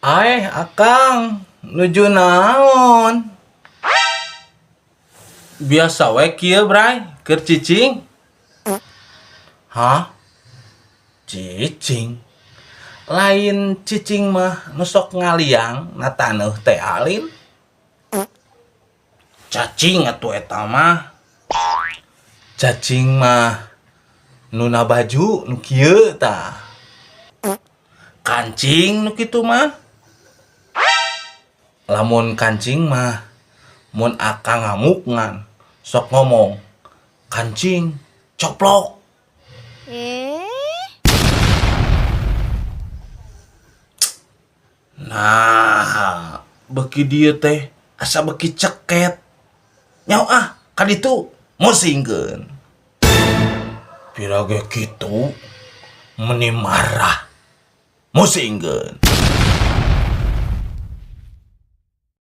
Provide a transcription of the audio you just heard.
Aeh, Akang, nuju naon? Biasa we kieu, Bray, keur cicing. Hah? Cicing? Lain cicing mah nu sok ngaliang na taneuh teh alin. Cacing atuh eta mah. Cacing mah nu na baju nu kieu tah. Kancing nu kitu mah. Lamun kancing mah mun akang ngamuk ngan sok ngomong kancing coplok. Nah, beki dieu teh asa beki ceket. Nyaho ah, kaditu musingkeun. Pira ge kitu meni marah. Musingkeun.